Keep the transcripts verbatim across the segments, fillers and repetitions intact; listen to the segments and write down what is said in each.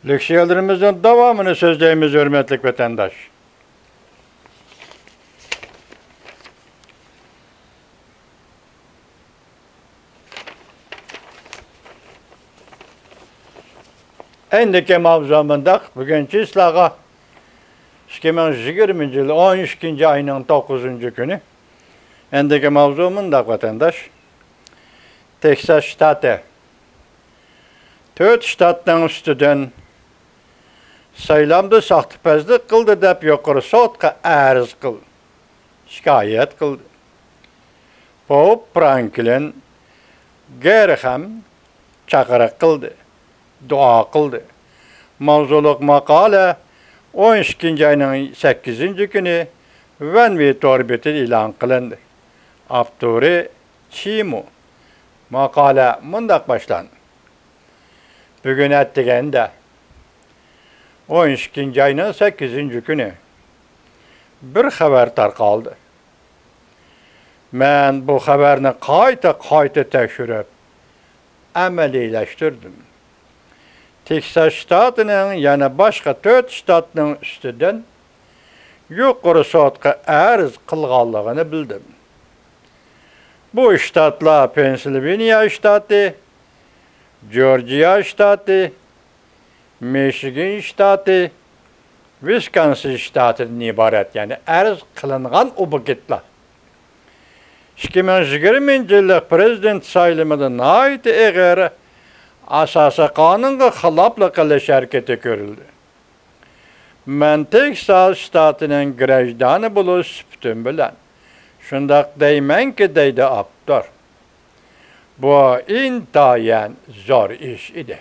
لېكسىيەلىرىمىزنىڭ داۋامىنى سۆزلەيمىز، ھۆرمەتلىك ۋەتەنداش. ئەندىكى ماۋزۇ مۇنداق، بۈگۈنچە سىلەرگە ئىككى مىڭ يىگىرمىنچى يىل ئون ئىككىنچى ئاينىڭ توققۇزىنچى كۈنى. ئەندىكى ماۋزۇ مۇنداق، ۋەتەنداش. تېكساس شتاتى تۆت شتاتنىڭ ئۈستىدىن سايلامدا ساختىپەزلىك قىلدى دەپ يۇقىرى سوتقا ئەرز قىلدى، شىكايەت قىلدى. بوب فرانكلىن گېرخام چاقىرىق قىلدى، دۇئا قىلدى. ماۋزۇلۇق ماقالە ئون ئىككىنچى ئاينىڭ سەككىزىنچى كۈنى ۋەنۋى تور بېتىدە ئېلان قىلىندى. ئاپتورى چىمۇ. ماقالە مۇنداق باشلاندى. بۈگۈن ئەتىگەندە، ئون ئىككىنچى ئاينىڭ سەككىزىنچى كۈنى بىر خەۋەر تارقالدى. مەن بۇ خەۋەرنى قايتا-قايتا تەكشۈرۈپ، ئەمەلىيلەشتۈردۈم. تېكساس شتاتىنىڭ يەنە باشقا تۆت شتاتنىڭ ئۈستىدىن يۇقىرى سوتقا ئەرز قىلغانلىقىنى بىلدىم. بۇ شتاتلار پېنسىلۋېنىيە شتاتى، جورجىيە شتاتى، مىشىگان شتاتى، ۋىسكونسىن شتاتىدىن ئىبارەت، يەنى ئەرز قىلىنغان ئوبيېكتلار. ئىككى مىڭ يىگىرمىنچى يىللىق پىرېزىدېنت سايلىمىدا ناھايىتى ئېغىر ئاساسىي قانۇنغا خىلاپلىق قىلىش ھەرىكىتى كۆرۈلدى. مەن تېكساس شتاتىنىڭ گراژدانى بولۇش سۈپىتىم بىلەن شۇنداق دەيمەنكى، دەيدۇ ئاپتور. بۇ ئىنتايىن زور ئىش ئىدى.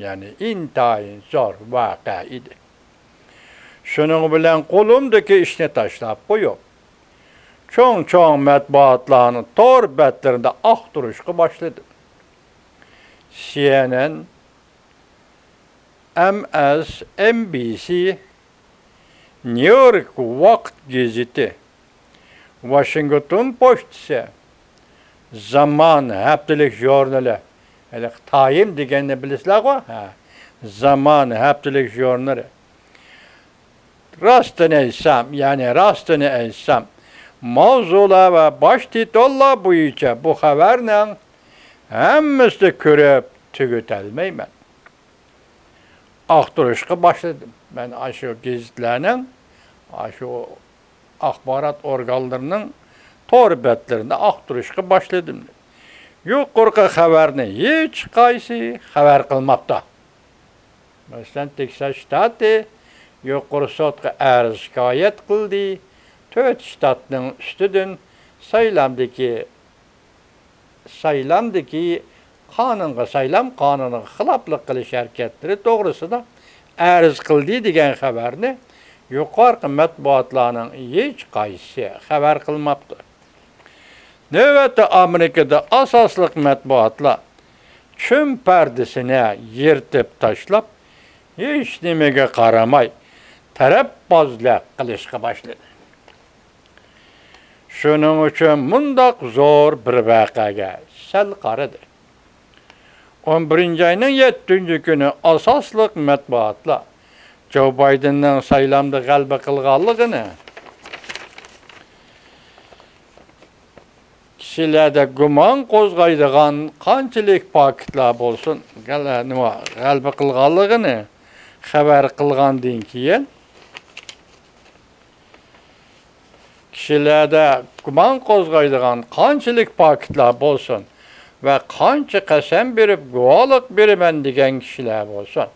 يەنى ئىنتايىن زور ۋەقە ئىدى. شۇنىڭ بىلەن قولۇمدىكى ئىشنى تاشلاپ قويۇپ، چوڭ-چوڭ مەتبۇئاتلارنىڭ تور بەتلىرىدە ئاختۇرۇشقا باشلىدىم. سى ئېن ئېن، ئېم ئېس ئېن بى سى، نيۇ يورك ۋاقىت گېزىتى، ۋاشىنگتون پوچتىسى، زامان ھەپتىلىك ژۇرنىلى، ھېلىقى تايم دېگەننى بىلىسىلەرغۇ؟ ھە، زامان ھەپتىلىك ژۇرنىلى. راستىنى ئېيتسام، يەنى راستىنى ئېيتسام، ماۋزۇلار ۋە باش تىتوللار بويىچە بۇ خەۋەرنىڭ ھەممىسىنى كۆرۈپ تۈگىتەلمەيمەن. ئاختۇرۇشقا باشلىدىم. مەن ئاشۇ گېزىتلەرنىڭ، ئاشۇ ئاخبارات ئورگانلىرىنىڭ تور بەتلىرىنى ئاختۇرۇشقا باشلىدىم. يۇقىرىقى خەۋەرنى ھېچقايسى خەۋەر قىلماپتۇ. مەسىلەن، تېكساس شتاتى يۇقىرى سوتقا ئەرز شىكايەت قىلدى، تۆت شتاتنىڭ ئۈستىدىن سايلامدىكى سايلامدىكى قانۇنغا، سايلام قانۇنىغا خىلاپلىق قىلىش ھەرىكەتلىرى توغرىسىدا ئەرز قىلدى دېگەن خەۋەرنى يۇقىرىقى مەتبۇئاتلارنىڭ ھېچقايسىسى خەۋەر قىلماپتۇ. نۆۋەتتە ئامېرىكىدا ئاساسلىق مەتبۇئاتلار چۈن پەردىسىنى يىرتىپ تاشلاپ، ھېچنېمىگە قارىماي، تەرەپبازلىق قىلىشقا باشلىدى. شۇنىڭ ئۈچۈن مۇنداق زور بىر ۋەقەگە سەل قارىدى. ئون بىرىنچى ئاينىڭ يەتتىنچى كۈنى ئاساسلىق مەتبۇئاتلار جو بايدېننىڭ سايلامدا غەلىبە قىلغانلىقىنى، كىشىلەردە گۇمان قوزغايدىغان قانچىلىك پاكىتلار بولسۇن، غەل-، نېمە، غەلىبە قىلغانلىقىنى خەۋەر قىلغاندىن كېيىن، كىشىلەردە گۇمان قوزغايدىغان قانچىلىك پاكىتلار بولسۇن ۋە قانچە قەسەم بېرىپ گۇۋاھلىق بېرىمەن دېگەن كىشىلەر بولسۇن،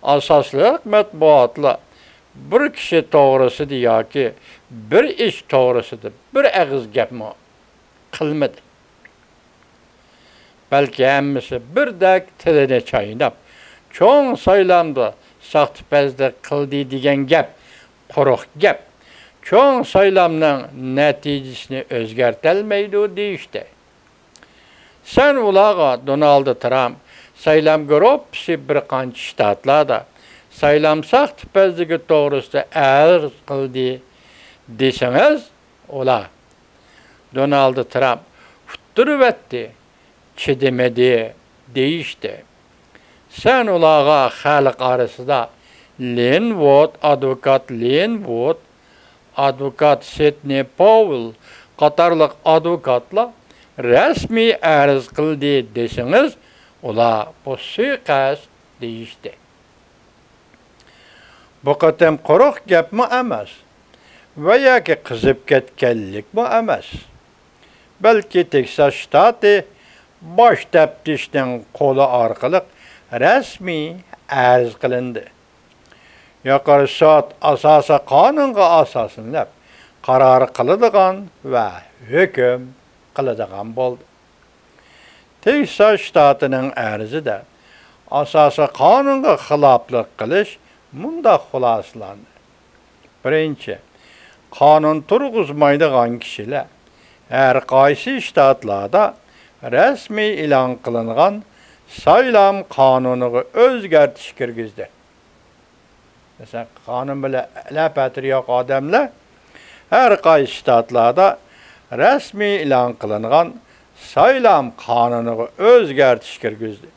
ئاساسلىق مەتبۇئاتلار بىر كىشى توغرىسىدا ياكى بىر ئىش توغرىسىدا بىر ئېغىز گەپمۇ قىلمىدى. بەلكى ھەممىسى بىردەك تىلىنى چايناپ، چوڭ سايلامدا ساختىپەزلىك قىلدى دېگەن گەپ قۇرۇق گەپ. چوڭ سايلامنىڭ نەتىجىسىنى ئۆزگەرتەلمەيدۇ دېيىشتى. سەن ئۇلارغا دونالد ترامپ سايلام گۇرۇپپىسى بىر قانچە شتاتلاردا سايلام ساختىپەزلىكى توغرىسىدا ئەرز قىلدى دېسىڭىز، ئۇلار دونالد ترامپ ئۇتتۇرۇۋەتتى، چىدىمىدى دېيىشتى. سەن ئۇلارغا خەلق ئارىسىدا لىنۋۇد، ئادۋوكات لىنۋۇد، ئادۋوكات سىدنى پوۋېل قاتارلىق ئادۋوكاتلار رەسمىي ئەرز قىلدى دېسىڭىز، ئۇلار بۇ سۇيىقەست دېيىشتى. بۇ قېتىم قۇرۇق گەپمۇ ئەمەس ۋە ياكى قىزىپ كەتكەنلىكمۇ ئەمەس، بەلكى تېكساس شتاتى باش تەپتىشنىڭ قولى ئارقىلىق رەسمىي ئەرز قىلىندى. يۇقىرى سوت ئاساسىي قانۇنغا ئاساسلىنىپ قارار قىلىدىغان ۋە ھۆكۈم قىلىدىغان بولدى. تېكساس شتاتىنىڭ ئەرزىدە ئاساسىي قانۇنغا خىلاپلىق قىلىش مۇنداق خۇلاسىلاندى. بىرىنچى، قانۇن تۇرغۇزمايدىغان كىشىلەر ھەر قايسى شتاتلاردا رەسمىي ئېلان قىلىنغان سايلام قانۇنىغا ئۆزگەرتىش كىرگۈزدى. مەسىلەن، قانۇن بىلەن ئەلەپەتى يوق ئادەملەر ھەر قايسى شتاتلاردا رەسمىي ئېلان قىلىنغان سايلام قانۇنىغا ئۆزگەرتىش كىرگۈزدى.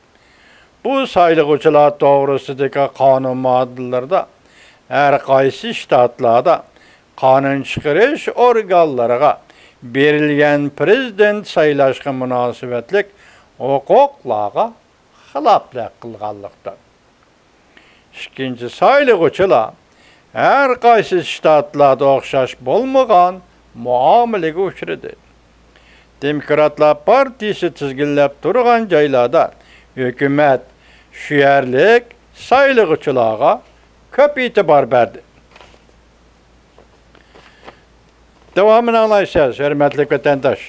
بۇ سايلىغۇچىلار توغرىسىدىكى قانۇن ماددىلىرىدا ھەر قايسى شتاتلاردا قانۇن چىقىرىش ئورگانلىرىغا بېرىلگەن پىرېزىدېنت سايلاشقا مۇناسىۋەتلىك ھوقۇقلارغا خىلاپلىق قىلغانلىقتىن. ئىككىنچى، سايلىغۇچىلار ھەر قايسى شتاتلاردا ئوخشاش بولمىغان مۇئامىلىگە ئۇچرىدى. دېموكراتلار پارتىيىسى تىزگىنلەپ تۇرغان جايلاردا ھۆكۈمەت شۇ يەرلىك سايلىغۇچىلارغا كۆپ ئېتىبار بەردى. داۋامىنى ئاڭلايسىز، ھۆرمەتلىك ۋەتەنداش.